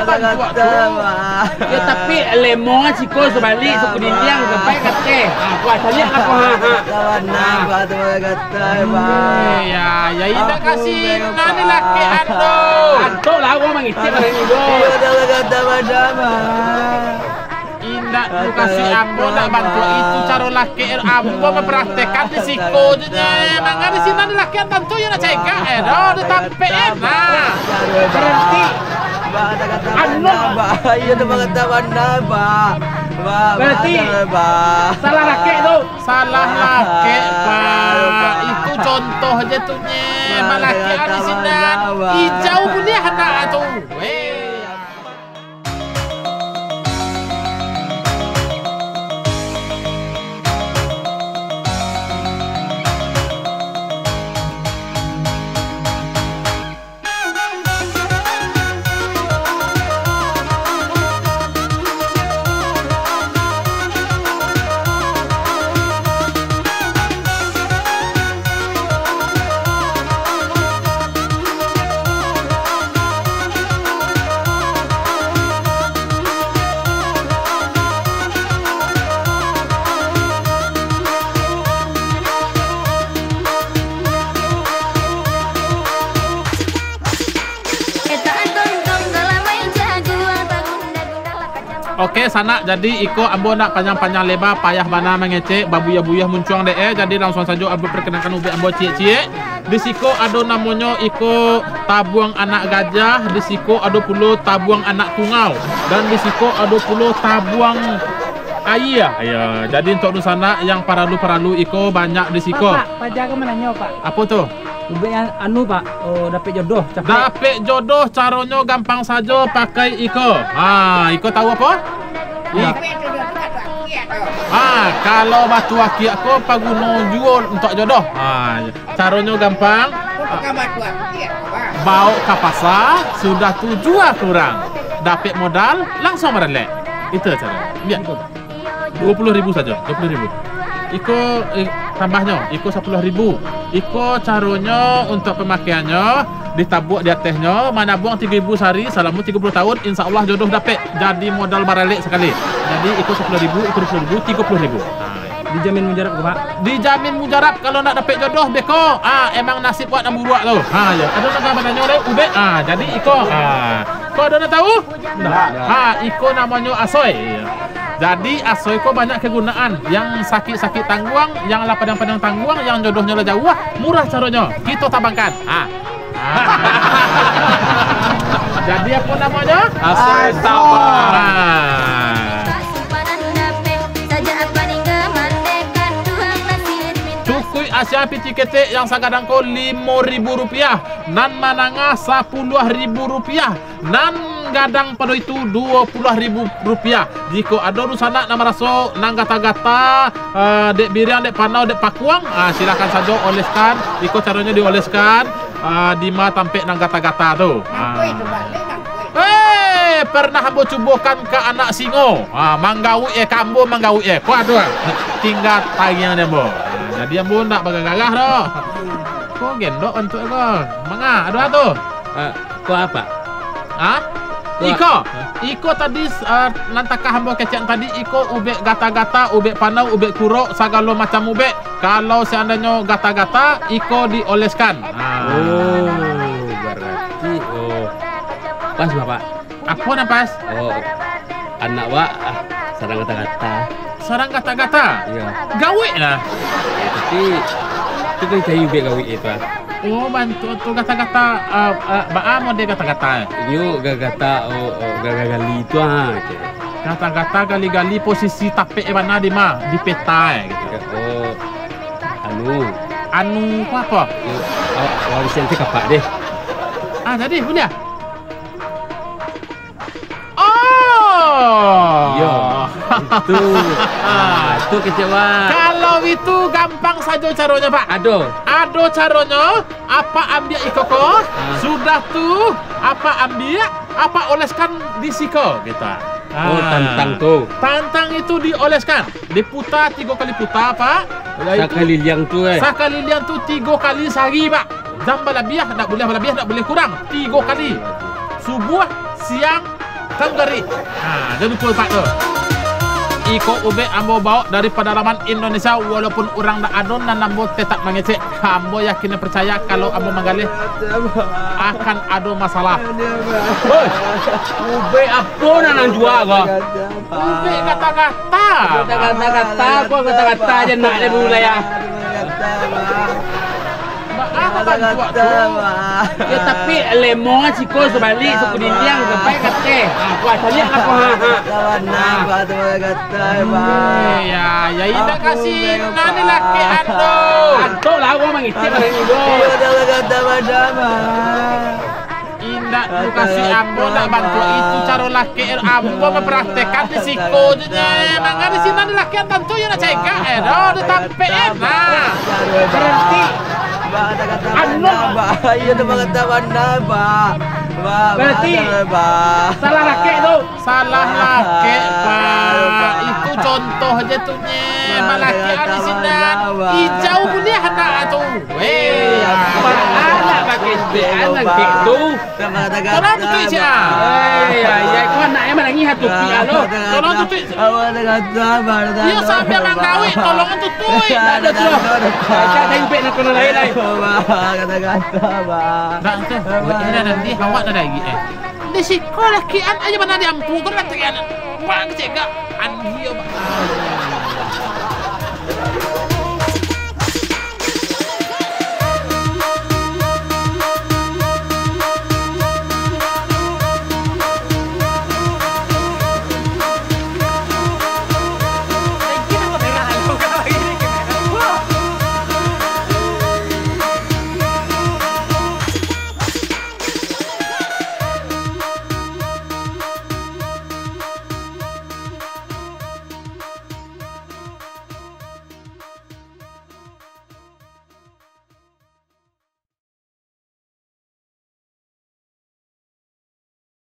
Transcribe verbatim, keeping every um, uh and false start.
Bantuak tu. Yo, tapi lemong siko sabalik, suku dindiang sampai kateh. Ah, kuah caliak lah, kuah. Ha, ha. Kawan napa tu, kata, Pak? Eh, ya, ya, indak kasih nani laki ando. Antok lah, urang mangitip hari ni, bro. Iya, dah kata, Pak. Indak tu kasih ambo nak bantuak itu caro laki ambo mempraktekkan di siko je, nye. Mangga di sinan laki tantu yo nak cegak, eh, doh, di tampek, eh, nah. Berarti Anu. Iyo tu mangata bana, Pak. Pak, berarti salah lakek tu. Salah lakek, Pak. Itu contoh je tu, nye. Balakian di sinan. Ijau buliah nak tu. Weh. Oke, sanak, jadi iko ambo ndak panjang-panjang leba, payah bana mangecek, babuyah-buyah muncuang dek, eh. Jadi, langsuang sajo ambo perkenalkan ubek ambo ciek-ciek. Di siko ado namonyo iko tabuang anak gajah, di siko ado pulo tabuang anak tungau, dan di siko ado pulo tabuang aia. Ya, jadi untuak dunsanak yang paralu-paralu iko banyak di siko. Pak, Pak, paja ka mananyo, Pak. Apo tu? Ubek an-, anu, Pak, oh, dapek jodoh, capek. Dapek jodoh caronyo gampang sajo, pakai iko. Ha, iko tahu apo? I-, ha, kalau batu akiak ko paguno juo untuak jodoh. Ha, caronyo gampang. Baok ka pasa, sudah tu jua ka urang. Dapek modal, langsuang baralek. Itu caronyo. Biak. Duo puluah ribu sajo, duo puluah ribu. Iko, eh, tambahnyo, iko sapuluah ribu. Iko caronyo untuak pamakaiannyo, ditabuak di atehnyo, manabuang tigo ribu sahari salamo tigo puluah tahun, insya Allah jodoh dapek, jadi modal baralek sakali. Jadi iko sapuluah ribu, iko duo puluah ribu, tigo puluah ribu. Ha. Dijamin mujarab ko, Pak? Dijamin mujarab, kalau ndak dapek jodoh, beko. Ah, emang nasib wak nan buruak tu. Ha, yo. Ado nan ka batanyo lai, ubek. Ah, jadi iko. Ah. Ko ado nan tahu? Ndak. Ha, iko namonyo asoy. Jadi, asoy ko banyak kegunaan. Yang sakik-sakik tangguang, yang lah padang-padang tangguang, yang jodohnyo lah jauah, murah caronyo. Kito tabangkan. Ha. Ha. Jadi, apo namonyo? Asoy tabang. Ha. Cukuik Asia pitih ketek yang sagadang ko limo ribu rupiah, nan manangah sapuluah ribu rupiah. Nan gadang pado itu duo puluah ribu rupiah. Jikok ado dunsanak nan maraso nan gata-gata, ah, dek biriang, dek panau, dek pakuang, ah, silakan sajo oleskan. Iko caronyo dioleskan, ah, dima tampek nan gata-gata tu. Ah. Eh, pernah ambo cubokan ka anak singo. Ah, manggauik eh, ka ambo manggauik eh. Ko ado, ah. Tingga tagiang dek ambo. Ah, jadi ambo ndak bagagarah doh. Ko gendok bantuak ko. Manga, ado tu? Ah, ko apo? Hah? Ko iko, hah? Iko tadi, eh, nan takah ambo kecek tadi, iko ubek gata-gata, ubek panau, ubek kurok, sagalo macam ubek. Kalau seandainyo gata-gata, iko dioleskan. Ah. Oh, berarti, oh, pas, Bapak. Apo nan pas? Oh, anak wak, ah, sadang gata-gata. Sadang gata-gata? Iyo. Gawik lah. Tapi, tu kan cari ubek gawik itu, ah. Oh, bantuak tu gata-gata, ah, ah, baa model gata-gata? Inyo gata-gata, oh, oh, gaga gali tu, ah, cak. Gata-gata gali-gali posisi tapek bana di ma? Di peta, eh, gitu. Oh, anu. Anu, apo, apo? Yo, awak, awak bisian tu kapak deh. Ah, jadi, buliah? Oh! Iyo, itu. Ah, itu kecek, Pak. Kalau itu gampang sajo caronyo, Pak. Ado. Ado caronyo, apak ambiak iko ko, ah, sudah tu, apak ambiak, apak oleskan di siko, gitu. Oh, ah, tantang tu. Tantang itu dioleskan, diputa tigo kali puta, Pak. Lah itu, sakaliliang tu, eh. Sakaliliang tu tigo kali sahari, Pak. Jan balabiah, ndak buliah balabiah, ndak buliah kurang. Tigo kali. Subuah, siang, Kan gari. Ha, jan lupo, Pak, tu. Iko ubek ambo baok dari padalaman Indonesia, walaupun urang ndak ado, nan ambo tetap mangecek. Ambo yakin dan percaya kalau ambo manggaleh akan ado masalah. Woi, ubek apo nan ang jua ko? Ubek gata-gata. Gata-gata ko, gata-gata je nak dulu lah ya. Baa kok bantuak tu? Yo, tapi lemong siko sabalik, sakudiliang sampai kateh. Ha, kuah caliak lah kuah, ha, ha. Kawan, nah, bah, tu orang kata, bah. Eh, ya, ya, indak ka sinan ni laki ando. Antok lah, urang mangitip hari ni, bro. Iya, dah orang kata, bah, dah, bah. Indak, tu kasi ambo ndak bantuak itu caro laki ambo mempraktekkan di siko je, nye. Mangga di sinan ni laki tantu yo nak cegak, eh, doh, di tampek, eh, nah. Berarti Bah, kata-kata Anu. Banda, bah. Iya tu, bah, kata Banda, bah. Bah, bah, Berarti kata, bah. Salah laki tu. Salah laki, Pak. Itu contoh je tu, nye. Bah, balaki kata-kata di sinan. Banda, bah. Ijau buliah nak tu. Weh. Bah, anak pakai stick, anak kek tu. Bah, kata-kata, Tolong tutup, Cik, ah. Bah. Eh, ya, ya, kau anak yang mana ni, ha, tutup, ah, lo. Bah, kata-kata. Tolong tutup. Abah dah kata, abah dah kata. Iyo, sambil manggawi, tolong tutup. Dah, dah, dah, dah. Cak, dah, ubek nak kena lain, lain. Abah, kata-kata, abah. Nak tu, abah. Ini nanti awak dah lagi, eh. Di siko laki an aja mana diampu, kau nak teriak. Wah, kecil gak. Anjir, abah.